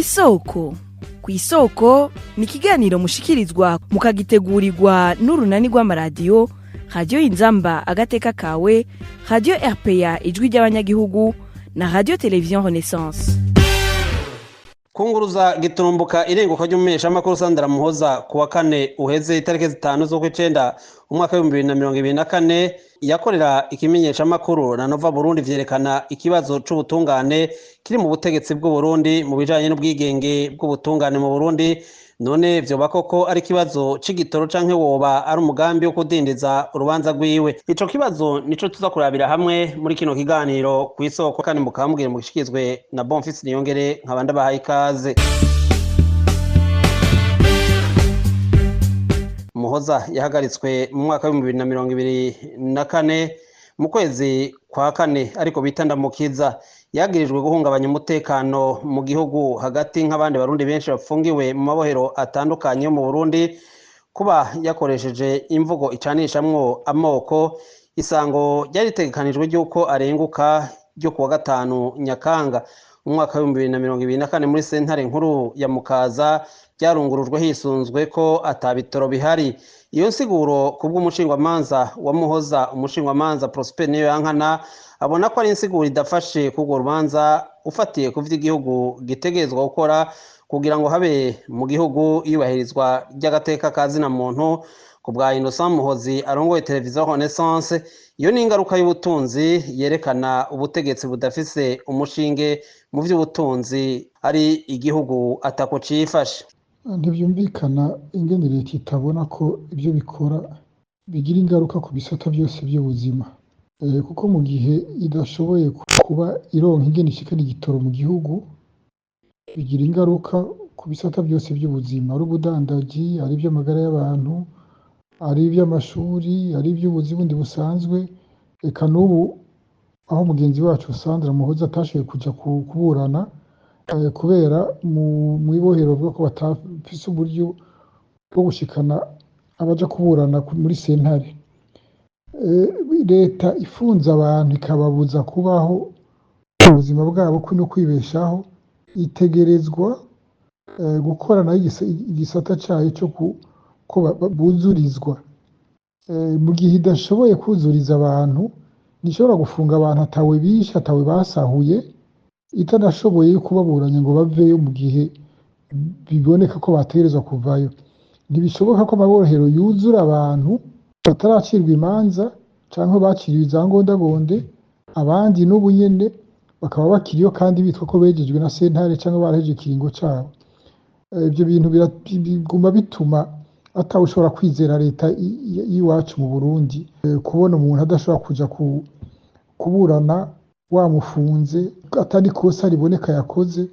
Kw'isoko. Kw'isoko ni ikiganiro mushikirizwa mukagitegurirwa n'urunani rw'amaradiyo Radiyo Inzamba Agateka Kawe, Radiyo RPA Ijwi ry'Abanyagihugu na Radiyo Televiziyo Renaissance. Kunguruza giturumbuka irenguka ry'umumenyeshamakuru Sandra Muhoza ku wa kane uheze, itariki 5 z'ukwicenda umwaka w'2024, yakorera ikimenyeshamakuru na Nova Burundi, vyerekana ikibazo c'ubutungane kiri mu butegetsi bw'u Burundi mu bijanye n'ubwigenge bw'ubutungane mu Burundi. None vyoba koko ari ikibazo c'igitoro, canke woba ari umugambi wo kudindiza urubanza rwiwe? Ico kibazo nico tuza kurabira hamwe muri kino kiganiro Kw'isoko, kandi mukambwira mugishikizwe na Bonfils Niyongere, nkaba ndabahaye ikaze. Muhoza yahagaritswe mu mwaka w'2024 mu kwezi kwa kane, ariko bita Ndamukiza. Yagirijwe guhungabanya umutekano mu gihugu hagati, nk'abandi Barundi benshi bafungiwe mu mabohero atandukanye yo mu Burundi, kuba yakoresheje imvugo icanishamwo amoko. Isango ryari ritegekanijwe ry'uko arenguka ryo kuwa gatanu Nyakanga umwaka w'2024 muri sentare nkuru ya Mukaza ryarungurujwe hisunzwe ko ata bitoro bihari. Iyo nsiguro, kubw'umushingwamanza wa Muhoza, umushingwamanza Prosper Niyoyankana, abona ko ari insiguro idafashe kurwo rubanza, ufatiye ku vy'igihugu gitegerezwa gukora kugira ngo habe mu gihugu iyubahirizwa ry'agateka ka zina muntu. Ku bwa Innocent Muhozi arongoye televiziyo Renaissance, iyo ni ingaruka y'ubutunzi yerekana ubutegetsi budafise umushinge mu vy'ubutunzi, ari igihugu atako cifashe. Ntibyumvikana ingene leta itabona ko ibyo bikora bigira ingaruka ku bisata byose by'ubuzima, kuko mu gihe idashoboye kuba ironka ingene ishikana igitoro mu gihugu, bigira ingaruka ku bisata byose by'ubuzima, ari ubudandaji, ari iby'amagara y'abantu, ari iby'amashuri, ari iby'ubuzi bundi busanzwe. Eka n'ubu aho mugenzi wacu Sandra Muhoza atashoboye kuja kuburana kubera mu ibohero bavuga ko batafise uburyo bwo gushikana abaja kuburana muri sentare. Leta ifunze abantu ikababuza kubaho ubuzima bwabo no kwibeshaho, itegerezwa gukora nayo igisata cayo co ko buzurizwa. Mu gihe idashoboye kuzuriza abantu, ntishobora gufunga abantu atawe bishe, atawe basahuye, itanashoboye kubaburanya ngo baveyo mu gihe biboneka ko bategerezwa kuvayo. Ntibishoboka ko amabohero yuzura abantu bataracirwa imanza canke baciriwe iza ngondagonde, abandi n'ubu nyene bakaba bakiriyo kandi bitwa ko bejejwe na sentare canke barahejeje ikiringo cabo. Ivyo bintu biguma bituma atawushobora kwizera leta y'iwacu mu Burundi. Kubona umuntu adashobora kuja kuburana wamufunze atari kosa riboneka yakoze,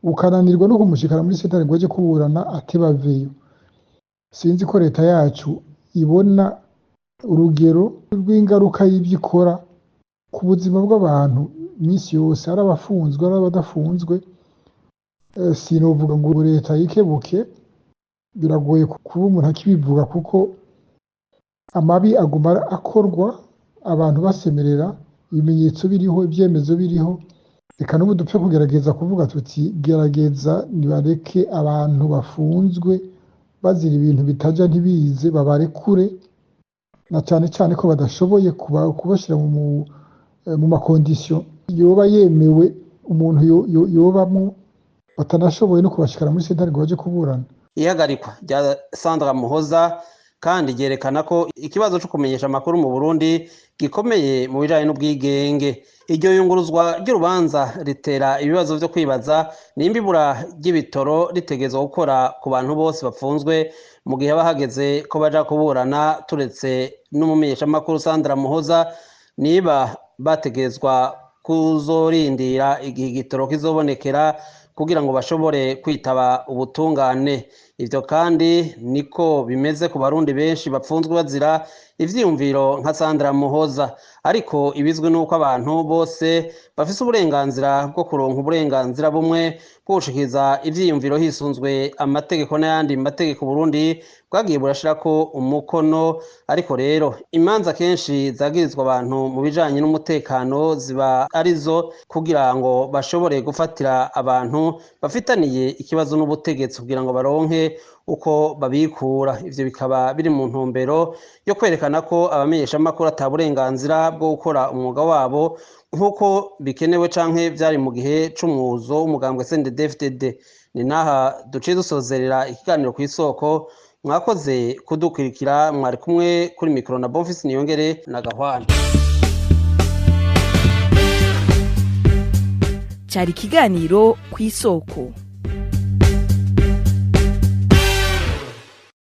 ukananirwa no kumushikana muri sentare ngo aje kuburana ateba aveyo. Sinzi ko leta yacu ibona urugero rw'ingaruka y'ivyo ikora ku buzima bw'abantu misi yose, ari abafunzwe ari abadafunzwe. Sinovuga ngo leta yikebuke, biragoye kuba umuntu akibivuga, kuko amabi aguma akorwa abantu basemerera, ibimenyetso biriho, ibyemezo biriho. Reka n'ubu dupfe kugerageza kuvuga tuti: gerageza nibareke abantu bafunzwe bazira ibintu bitaja ntibize, babarekure, na cane cane ko badashoboye kubashira mu ma conditions yoba yemewe umuntu yobamwo, batanashoboye no kubashikana muri sentare ngo baje kuburana. Ihagarikwa rya Sandra Muhoza kandi ryerekana ko ikibazo co kumenyesha amakuru mu Burundi gikomeye mu bijanye n'ubwigenge. Iryo yunguruzwa ry'urubanza ritera ibibazo vyo kwibaza nimba ibura ry'ibitoro ritegerezwa gukora ku bantu bose bafunzwe mu gihe haba hageze ko baja kuburana, turetse n'umumenyeshamakuru Sandra Muhoza, niba bategerezwa kuzorindira igihe igitoro kizobonekera kugira ngo bashobore kwitaba ubutungane. Ivyo kandi niko bimeze ku Barundi benshi bapfunzwe bazira ivyiyumviro nka Sandra Muhoza. Ariko ibizwi nuko abantu bose bafise uburenganzira bwo kuronka uburenganzira bumwe bwo gushikiriza ivyiyumviro hisunzwe amategeko n'ayandi mategeko Burundi bwagiye burashirako umukono. Ariko rero imanza kenshi zagirizwa abantu mu bijanye n'umutekano ziba arizo kugira ngo bashobore gufatira abantu bafitaniye ikibazo n'ubutegetsi kugira ngo baronke uko babikura. Ivyo bikaba biri mu ntumbero yo kwerekana ko abamenyeshamakuru ata burenganzira bwo gukora umwuga wabo nk'uko bikenewe canke vyari mu gihe c'umwuzo w'umugambwe CNDD-FDD. Ni naha duciye dusozerera ikiganiro Kw'Isoko. Mwakoze kudukurikira, mwari kumwe kuri mikoro na Bonfils Niyongere na Gahwana. Cyari ikiganiro Ku Isoko.